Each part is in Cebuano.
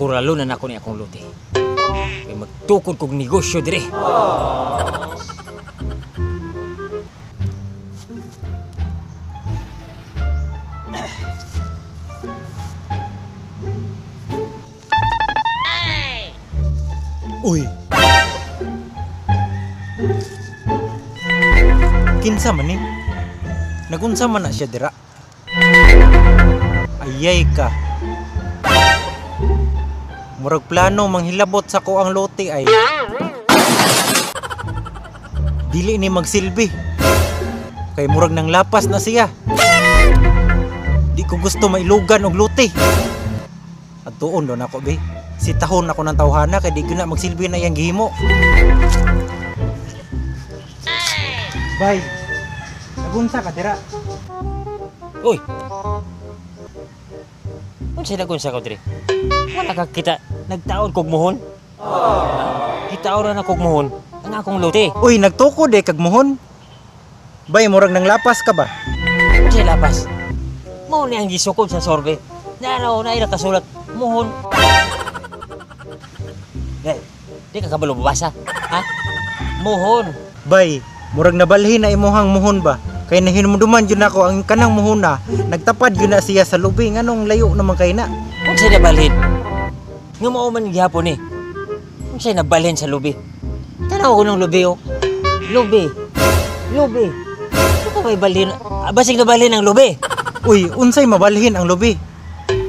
Kuralo na nako ni akong lote. Kay magtukod kog negosyo dire. Uy. Kinsa man ni? Nagunsa man na siya dira? Ayay ka. Murag plano manghilabot sa ko ang lote ay. Dili ni magsilbi. Kay murag nang lapas na siya. Di ko gusto mailugan og lote. Adtuon do nako be. Si tahon ako ng tawhana kay di ko na magsilbi na iyang gihimo. Bay. Nagunsa ka dira? Uy. Unsa na sa ko dire? Wala ka kita nagtaon kog muhon. Kitaon ra na kog muhon ang akong lote. Uy, nagtukod eh kag muhon. Bay, murag nang lapas ka ba? Unsay lapas? Mao ni ang gisukod sa sorbe. Naraw na ila kasulat muhon. Eh, di ka kabalo babasa, ha? Muhon. Bay, murag nabalhin na imuhang muhon ba? Kay nahinumduman yun ako ang kanang muhon na nagtapad yun na siya sa lubi nganong layo naman kay na. Unsay nabalhin? Nga mao man gihapon eh. Unsay nabalhin sa lubi? Tanaw ko ng lubi oh. Lubi. Lubi. Ano may balhin? Ah, basig nabalhin ang lubi. Uy, unsay mabalhin ang lubi?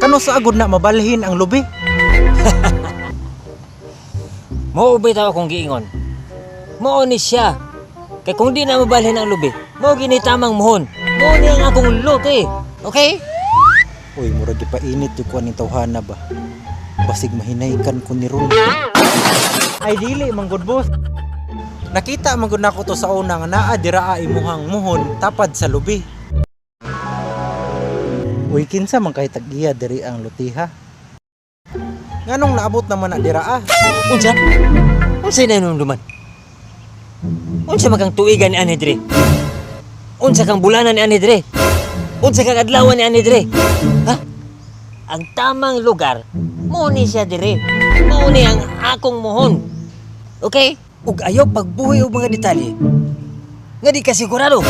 Kano sa agod na mabalhin ang lubi? Mao bitaw akong giingon. Mao ni siya. Kay kung di na mabalhin ang lubi, mao gini tamang muhon. Mao ni ang akong lote. Okay? Uy, murag gipainit yung kuan ni tawhana ba? Basig mahinaykan ko ni Ron. Ay dili man good boss. Nakita man gud nako to sa una nga naa dira imuhang muhon tapad sa lubi. Uy, kinsa man kay tag-iya diri ang lutiha? Nganong naabot naman na dira ah? Unsa? Unsa na nunduman? Unsa man kang tuigan ni ani diri? Unsa kang bulanan ni ani diri? Unsa kang adlawan ni ani diri? Ha? Ang tamang lugar, mao ni siya diri. Mao ni ang akong muhon. Okay? Ug ayaw pagbuhi og mga detalye. Nga di ka sigurado.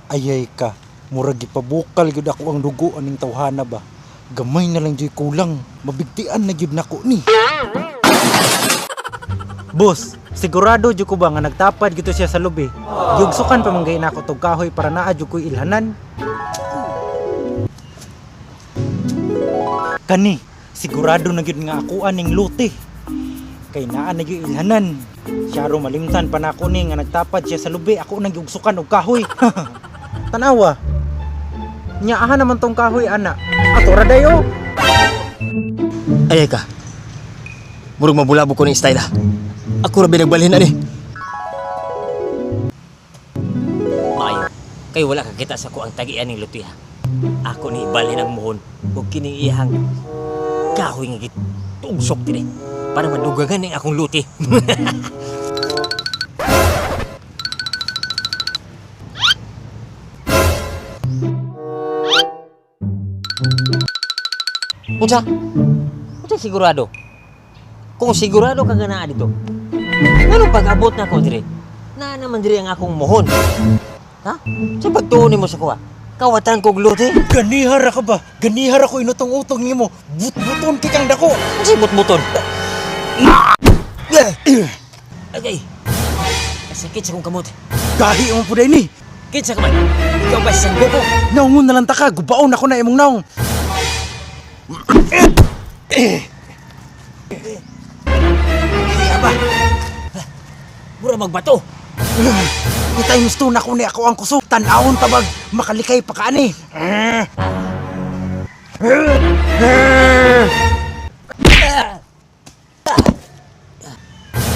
Ayay ka, murag gipabukal gyud ako ang dugo aning tawhana ba. Gamay na lang jud kulang, mabigtian na gyud nako ni. Boss, sigurado jud ko ba nga nagtapad gito siya sa lubi. Yugsukan pa man gay nako tog kahoy para naa jud ko'y ilhanan. Kani, sigurado na gyud nga ako aning luti. Kay naa na gyud ilhanan. Siya ro malimtan pa nako ni nga nagtapad siya sa lubi, ako nang giugsukan og kahoy. Tanawa. Nya aha naman tong kahoy ana. Ato ra dayo. Ayay ka. Murag mabulabog ko ng style ah. Ako ra binagbalhin ani. Maayo. Kay wala ka kita sa kuang tagian ning lutiha. Ako ni ibalhin ang muhon ug kining iyang kahoy nga gitugsok dinhi para madugagan ning akong luti. Unsa? Unsa sigurado? Kung sigurado ka nga naa dito, nganong pag-abot na ko dire? Naa naman dire ang akong muhon. Ha? Sa pagtuon nimo sa kuha? Kawatan kog luti. Ganihara ka ba? Ganihara ko inutong-utong nimo. But-buton kay kang dako. Unsay butbuton? Agay. Sakit sa kong kamot. Gahi mo pud ni. Kinsa ka man? Ikaw ba si San Goku? Naungon na lang ta ka, gubaon ako na imong naong. Kaya ba? Mura magbato. I-times 2 na ko ni ako ang kusog. Tan-awon tabag, makalikay pa ka ani.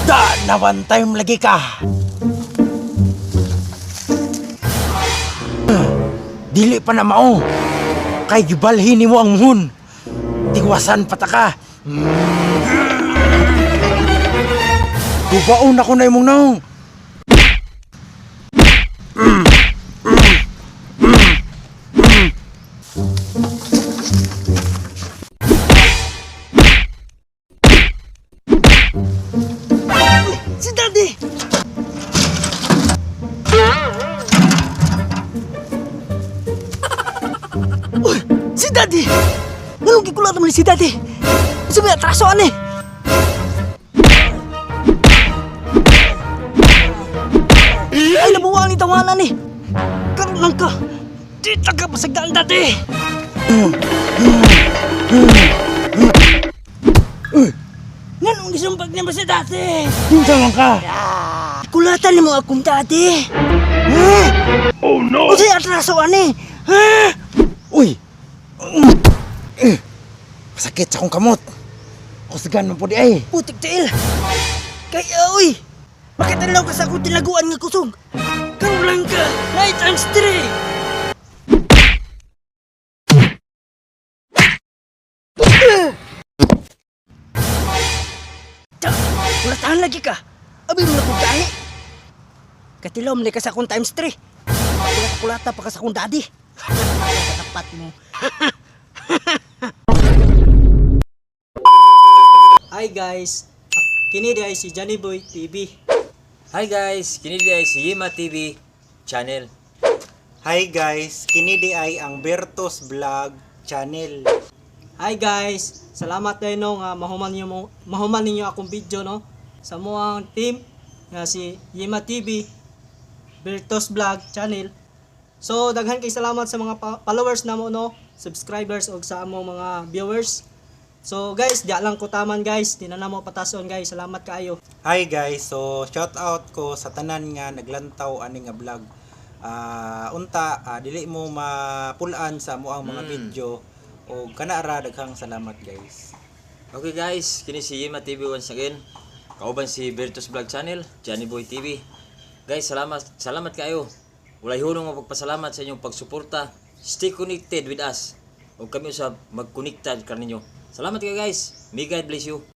Da na one time lagi ka. Dili pa na mao. Kay gibalhin nimo ang muhon. Tigwasan pa ta ka. Gubaon ako na imong naong. Daddy! Nganong gikulata man si Daddy? Unsa may atraso ani? Ay, nabuwang ni tawanan ni. Karon lang ka. Di taga pasagdaan, Daddy. Nganong gisumpag niya ba si Daddy? Unsa man ka? Kulatan nimo akong daddy. Ha? Oh no! Unsay atraso ani? Ha? Uy! Eh, masakit sa akong kamot. Kusgan man po di ay. Putik tiil. Kay oy. Makitalaw ka sa akong tinaguan nga kusog. Karon lang ka. Night times 3. Kulatahan lagi ka. Abi mo na kong gani. Katilom na ka sa akong times 3. Kulata-kulata pa ka sa akong daddy. Katapat mo. Hi guys, kini di ay si Johnny Boy TV. Hi guys, kini di ay si Yema TV channel. Hi guys, kini di ay ang Bertos Vlog Channel. Hi guys, salamat kayo no nga mahuman ninyo akong video no sa muang team nga si Yema TV, Bertos Vlog Channel. So daghan kay salamat sa mga followers namo no, subscribers og sa among mga viewers. So guys, di lang ko taman guys, di na namo patason guys. Salamat kaayo. Hi guys, so shout out ko sa tanan nga naglantaw ani nga vlog. Unta dili mo mapulaan sa amo ang mga video o kana ra, daghang salamat guys. Okay guys, kini si Yema TV once again. Kauban si Bertus Vlog Channel, Johnny Boy TV. Guys, salamat salamat kayo. Walay hunong nga pagpasalamat sa inyong pagsuporta. Stay connected with us. Ug kami usab magkonektad kaninyo. Salamat kayo guys. May God bless you.